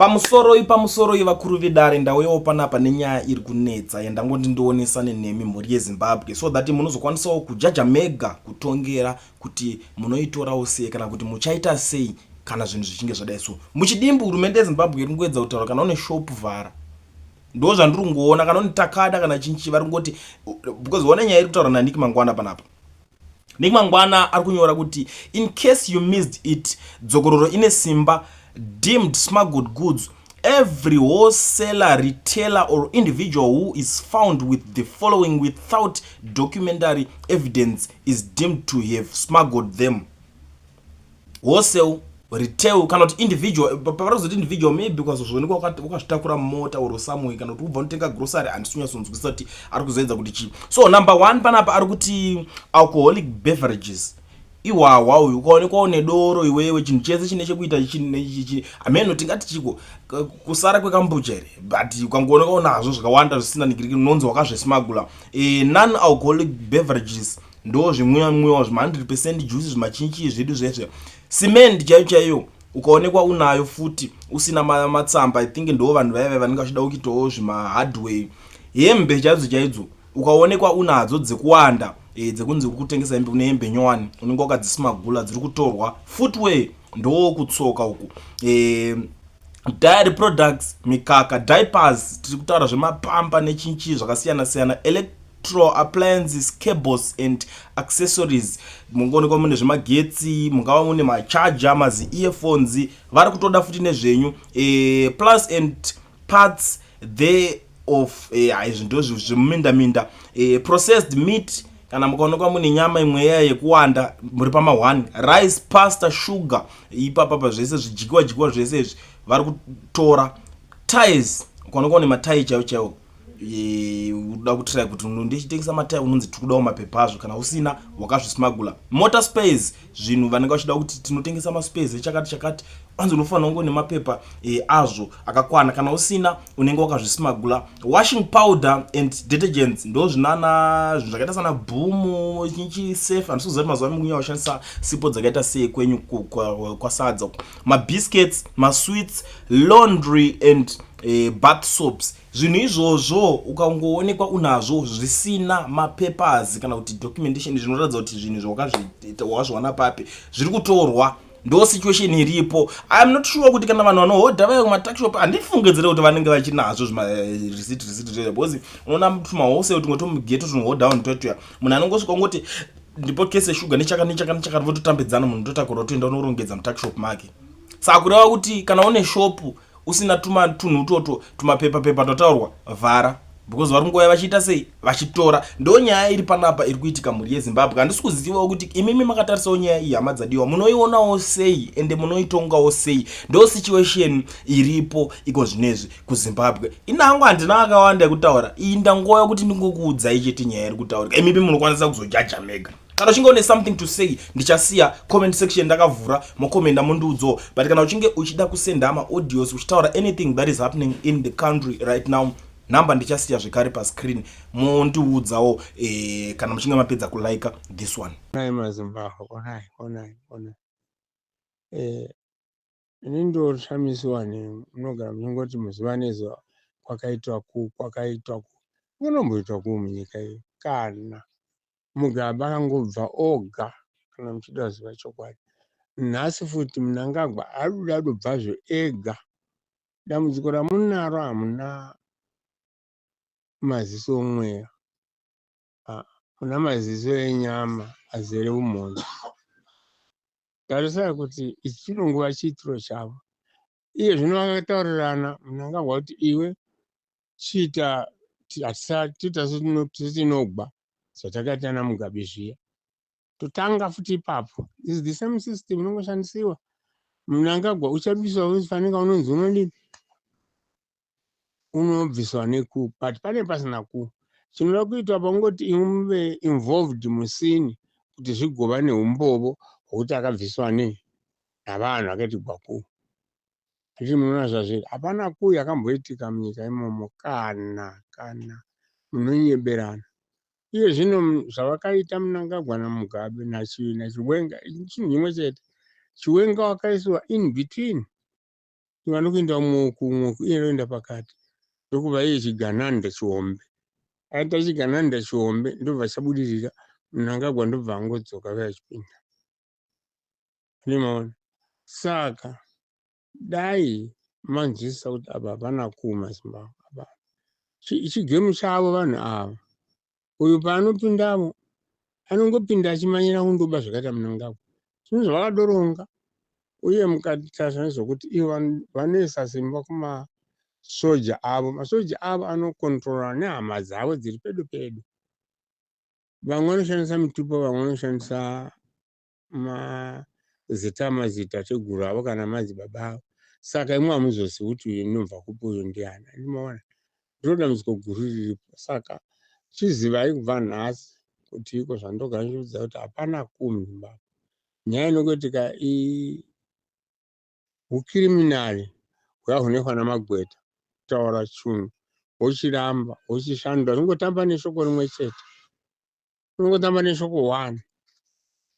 Pamusoroi, pamusoroi vakuru vedare. Ndauyawo panapa nenyaya iri kunetsa yandangoti ndionesane nemi, mhuri yeZimbabwe, so that munozokwanisawo kujaja mega, kutongera kuti munoitorawo sei kana kuti muchaita sei kana zvinhu zvichinge zvadai. So muchidimbu, hurumende yeZimbabwe iri kungoedza kutaura, kana une shop, vhara. Ndo zvandiri kungoona. Kana une takada kana chinchi, vari kungoti, because one nyaya iri kutaura naNick Mangwana panapa. Nick Mangwana ari kunyora kuti, "In case you missed it, dzokororo ine simba. Deemed smuggled goods: every wholesaler, retailer or individual who is found with the following without documentary evidence is deemed to have smuggled them." Wholesale, retail kana kuti individual. Pavari kuzoti individual, maybe because zvionekwa wakazvitakura mumota or somewhere, kana kuti ubva unotenga grocery. Handisi kunyatsonzwisisa kuti ari kuzoedza kuti chii. So number one panapa ari kuti alcoholic beverages, ihwahwa uyu. Ukaonekwawo nedoro iwewe, chinhu chese chine chekuita hameno tingati chiko, kusara kwekambucha here, but ukangoonekwawo nazvo zvakawanda zvisina nigiriki, unonzi wakazvismagula. Non alcoholic beverages ndo zvimwiwa mwiwa zvima 100% juice, zvimachinchi zvedu zvese. Cement chaiyo chaiyo, ukaonekwa unayo futi usina matsamba, I think ndo vanhu vaiva vanenge vachida kuitawo zvimahardware. Hembe chaidzo chaidzo, ukaonekwa unadzo dzekuwanda, dzekunzi uri kutengesa hembe, une hembe nyowani, unenge wakadzismagula, dziri kutorwa. Footwear, ndo kutsoka uku. Dairy products, mikaka, diapers, tiri kutaura zvemapamba nechinchi zvakasiyana siyana. Electro appliances, cables and accessories, mungaonekwa mune zvemagetsi, mungava mune macharger, mazi earphones, vari kutoda futi nezvenyu. Plus and parts thereof, izvi ndo zvemumindaminda. Processed meat, kana mukaonekwa mune nyama imwe iya yekuwanda, muri pama1. Rice, pasta, sugar, ipapapa zvese zvidyiwa dyiwa zvese izvi vari kutora. Ties, ukaonekwa une matai chaiwo chaiwo, uda kutry kuti ndichitengesa matai, unonzi tiri kudawo mapepa azvo. Kana usina, wakazvismagula. Motor spares, zvinhu vanenge vachida kuti tinotengesa maspares echakati chakati, anzi unofanira kunge une mapepa azvo akakwana. Kana usina, unenge wakazvismagula. Washing powder and detergents, ndo zvinana zvinhu zvakaita sana Boom, chinchi, Surf. Handisi kuziva kuti mazuva ano mukunyanya kushandisa sipo dzakaita sei kwenyu kwasadza. Mabiscuits, masweets, laundry and bath soaps, zvinhu izvozvo ukangoonekwa unazvo zvisina mapapers kana kuti documentation zvinoratidza kuti zvinhu wakazviwana papi, zviri kutorwa. Ndo situation iripo. I am not sure kuti kana vanhu vanohodha vaya kumatuckshop, handifungidzire kuti vanenge vachinazvo zvimareceipt receipt, because unoona tumahose tumwe tomugeto tunohodha vanhu totuya, munhu anongosvika ungoti ndipo kese shuga nechaka nechaka nechaka, vototambidzana, munhu totakura toenda unorongedza mutuckshop make. Saka kureva kuti kana une shopu usina tuma tunhu utoto, tumapepa pepa totaurwa, vhara, because vari kungoya vachiita sei, vachitora. Ndo nyaya iri panapa iri kuitika, mhuri yeZimbabwe. Handisi kuzivawo kuti imimi makatarisawo nyaya iyi, hama dzadiwa, munoionawo sei ende munoitongawo sei. Ndo situation iripo iko zvinezvi kuZimbabwe. Inangu handina akawanda ekutaura iyi, ndangoya kuti ndingokuudzai chete nyaya iri kutaurika. Imimi munokwanisa kuzojaja mega. Kana uchinge une something to say, ndichasiya comment section ndakavhura, mokomenda mundiudzawo. But kana uchinge uchida kusenda maaudios uchitaura anything that is happening in the country right now, nhamba ndichasiya zvekare pascreen, mondiudzawo kana muchinge mapedza kulika this one. Onai maZimbabwe, onai, onai, onai. Ini ndoshamiswa nemunogara muchingoti muzuva nezuva kwakaitwa ku, kwakaitwa ku. Kunomboitwa ku munyika iyi? Kana Mugabe akangobva oga, kana muchida kuziva chokwadi. Nhasi futi Mnangagwa ari kuda kutobvazve ega. Dambudziko ramunaro, hamuna maziso omweya, muna maziso enyama azere umhondi. Tarisai kuti ichi chinongova chiitiro chavo. Iye zvino vakataurirana, Mnangagwa kuti iwe chiita toita setinogwa zvatakaita naMugabe zviya, totanga futi ipapo. Is the same system inongoshandisiwa. Mnangagwa uchabviswa, fanika unonzi unodini, unobviswa necoup, but pane pasina coup. Chinoda kuitwa pangoti imwe muve involved musini kuti zvigova neumbovo hwokuti akabviswa nei navanhu akaitigwa coup. Achiti munoona zvazviri, hapana coup yakamboitika munyika imomo. Kana munonyeberana. Iye zvino zvavakaita Mnangagwa naMugabe naChiwenga chinhu chimwe chete. Chiwenga wakaiswa in between. Vanokuenda umwe uku, iye ndoenda pakati, ndokuva iye chigananda chihombe. Aita chigananda chihombe, ndobva chabudirira. Mnangagwa ndobva angodzoka vaya achipinda. Ndimaona. Saka dai manzwisisa kuti apa hapana kuma Zimbabwe apa. Chigemu chavo vanhu ava. Uyu paanopindamo anongopinda achimanyira kundoba zvakaita Mnangagwa. Zvinhu zvavakadoronga uye mukatarisa nezvokuti ivo vanoisa simba kumasoja avo. Masoja avo anokontrora nehama dzavo dziri pedo pedo. Vamwe vanoshandisa mitupo, vamwe vanoshandisa mazita amadzitateguru avo kana madzibaba avo. Saka imwe hamuzozivi kuti uyu inobva kupi, uyu ndiani. Andimaona ndiro dambudziko guru riripo. Saka chizivai kubva nhasi kuti iko zvandogara ndichiudza kuti hapana kumba. Nyaya inongoitika hukiriminari huya hunoitwa namagweta, kutaura chinhu wochiramba wochishandura, zvingotamba neshoko rimwe chete, unongotamba neshoko one.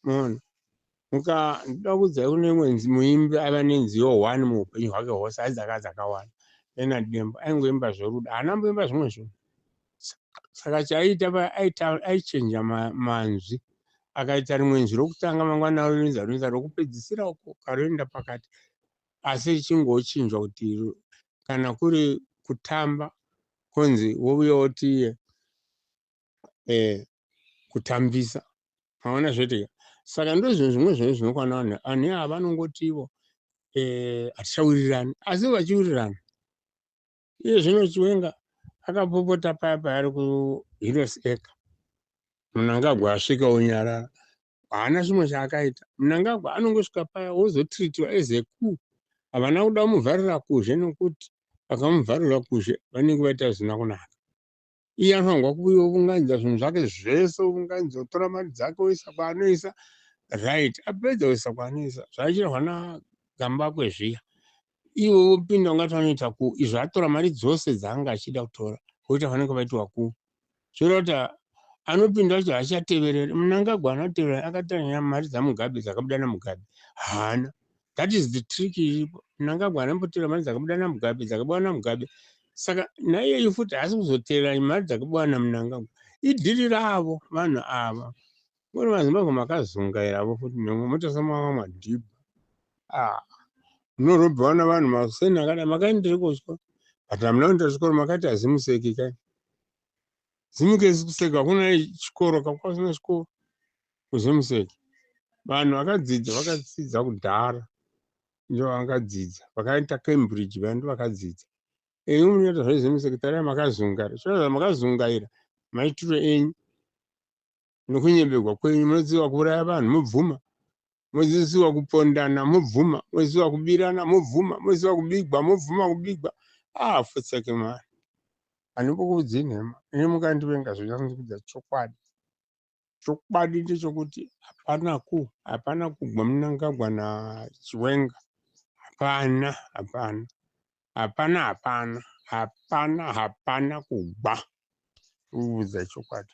Maona, muka ndoda kuudzai kune imwe muimbi aiva nenziyo one muupenyu hwake hwose, asi dzaka dzakawanda. Leonard Dembo aingoimba zverudo, haana mboimba zvimwe zvinhu. Saka chaiita aichinja manzwi, akaita rimwe nzwi rokutanga, mangwana roinza roinza rokupedzisira uko karoenda pakati, asi richingochinjwa kuti kana kuri kutamba konzi wouya woti iye kutambisa. Maona zvoitika. Saka ndozvinhu zvimwe zvinhu zvinokwana vanhu vanhu ava vanongotivo hatichawirirani, asi vachiwirirana. Iye zvino Chiwenga akapopota paya paya ari kuHeroes Acre, Mnangagwa asvika onyarara, haana chimwe chaakaita. Mnangagwa anongosvika paya wozotritiwa as a coup. Havana kuda kumuvharira kuzhe, nokuti vakamuvharira kuzhe vanenge vaita zvisina kunaka. Iye anofanirwa kuuya ounganidza zvinhu zvake zvese, ounganidza, otora mari dzake oisa kwaanoisa. Right, apedza oisa kwaanoisa, zvaichirwa naGambakwe zviya, ivo vopinda ungati vanoita ku izvo, atora mari dzose dzaanga achida kutora, voita vanenge vaitiwa ku zvoreva kuti anopinda wacho haachatevereri. Mnangagwa anotevera, akatora mari dzaMugabe, dzakabuda naMugabe haana. That is the trick iripo. Mnangagwa anambotera mari dzakabuda naMugabe, dzakabuda naMugabe. Saka naiyeyu futi haasi kuzotera mari dzakabuda naMnangagwa. Idhiri ravo vanhu ava. Muri maZimbabwe makazungairavo futi nemwe motosamava madhibha. Ah, munorobhewa navanhu makuseni akadai. Makaendere kuchikoro, but hamuna kuenda kuchikoro, makaita zimuseki kai. Zimuke kuseka hakuna chikoro, kakwasina chikoro kuzimuseki. Vanhu vakadzidza vakadzidza kudhara, ndo vakadzidza vakaita Cambridge, vanhu vakadzidza. Enyu munoita zvezimuseki, tarai makazungaira. Chinoza makazungaira maitiro enyu nokunyebegwa kwenyu. Munodziwa kuuraya vanhu mobvuma, modzidzisiwa kupondana mobvuma, modzidzisiwa kubirana mobvuma, modzidzisiwa kubigwa mobvuma kubigwa. Ah, futseke mari, handimbokuudzii nhema ini, mukandivenga zvinyanzikudza chokwadi. Chokwadi ndechekuti hapana ku hapana kugwa Mnangagwa naChiwenga. Hapana, hapana, hapana, hapana, hapana, hapana kugwa. Kuudza chokwadi.